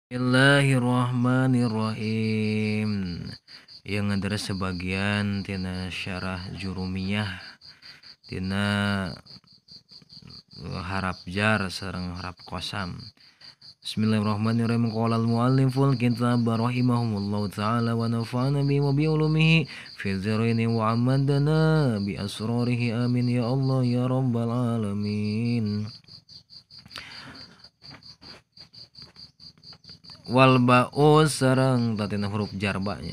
Bismillahirrahmanirrahim. Yang adalah sebagian tina syarah jurumiyah tina harap jar sareng harap qasam. Bismillahirrahmanirrahim. Qala al-mualliful kitab rahimahumullahu taala wa nafa'ana bi wa bi ulumihi fi dzaraini wa amadana bi asrarihi amin ya Allah ya rabbal alamin. Wal ba'u sareng tatina huruf jar ba nya.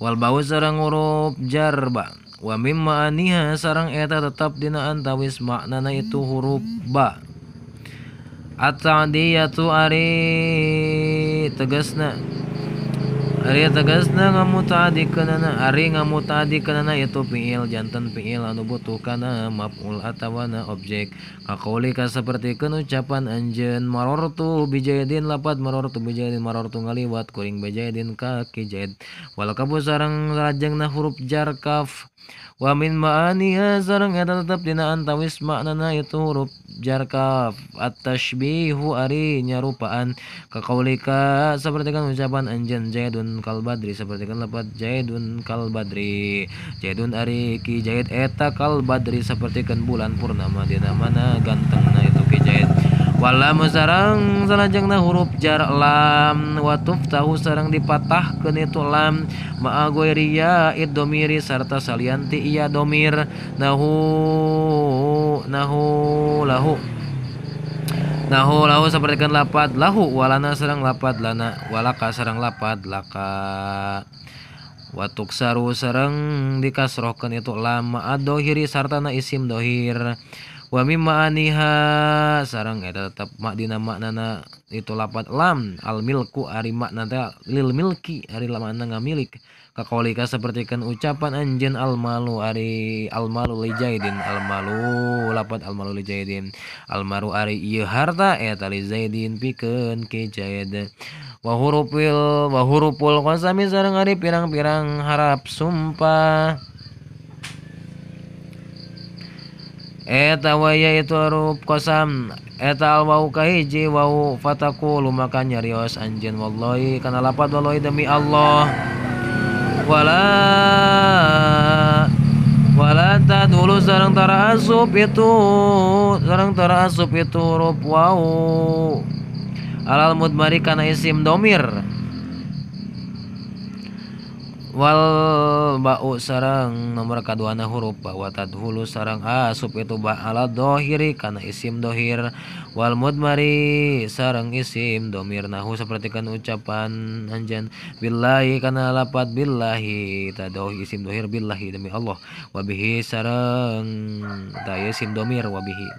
Wal ba'u sareng huruf jar ba. Wa mimma aniha sareng eta tetap dina antawis maknana itu huruf ba. At-ta'diyatu ari tegasna. Ari tegasna ngamuta'adikeunana, ari ngamuta'adikeunana itu fi'il janten fi'il anu butuh kana maf'ul atawana objek. Kaqaulika sapertikeun ucapan anjeun marartu bi Zaidin lapat marartu bi Zaidin marartu ngaliwat kuring bi Zaidin ka ki Zaid. Wal kafu sareng lajengna huruf jar kaf. Wa min ma'aniha sareng eta tetep dina antawis maknana itu huruf jar kaf. At-tashbihu ari nyarupaan kaqaulika sapertikeun ucapan anjeun Zaidun kal badri sapertikeun lapat Zaidun kal badri. Zaidun ari ki Zaid eta kal badri sapertikeun bulan purnama dina mana gantengna itu ki Zaid. Walam sareng salajengna huruf jar lam wa tuftahu sareng dipatahkeun itu lam ma'a ghairiya iddomiri sarta salianti iya domir nahu nahu lahu nahu lahu sapertikeun lapat lahu walana sareng lapat lana walaka sareng lapat laka. Watuk saru sareng dikasrohkeun itu lam ma'a dohiri sartana isim dohir. Wa mimma aniha sareng eta tetep dina maknana itu lapat lam al milku ari makna teh lil milki ari makna ngamilik. Kaqaulika sapertikeun ucapan anjeun al malu ari al malu li Zaidin al malu lapat al malu li Zaidin al maru ari ieu harta eta li Zaidin pikeun ki Zaid. Wa hurufil wa huruful qasami sareng ari pirang-pirang harap sumpah. Eta waya itu huruf qasam eta al wau kahiji wau fataqulu maka nyarios anjeun wallahi kana lapat wallahi demi Allah. Wala wala tadulu sareng tara asup itu sareng tara asup itu huruf wau alal mudmari kana isim domir. Wal ba'u sareng nomor kaduana huruf ba wa tadhulu sareng asup itu ba ala dohiri kana isim dohir wal mudmari sareng isim domir nahu sapertikeun ucapan anjeun billahi kana lapat billahi tadoh isim dohir billahi demi Allah wa bihi sareng ta isim domir wa bihi.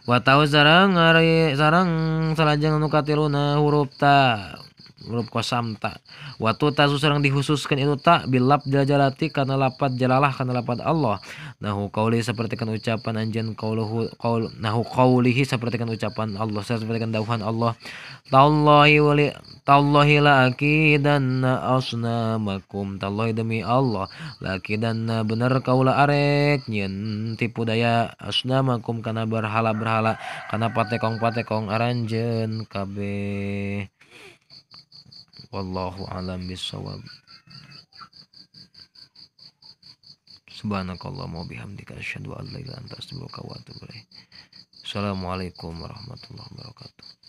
Wa ta'u sareng ari sareng salajeng nu katiluna huruf ta huruf qasam ta. Watu ta sareng dihususkeun itu ta bilab jalalati kana lapat jalalah kana lapat Allah. Nahu qauli sapertikeun ucapan anjeun qauluhu qaul nahu qaulihi sapertikeun ucapan Allah sapertikeun dawuhan Allah. Tallahi wali tallahi la akidanna asnamakum tallahi demi Allah lakidanna bener kaula arek nyeun tipu daya asnamakum kana berhala-berhala kana patekong-patekong aranjeun kabeh. Wallahu a'lam bissawab. Subhanakallahumma wa bihamdika asyhadu an la ilaha illa anta astaghfiruka wa atubu ilaik. Assalamualaikum warahmatullahi wabarakatuh.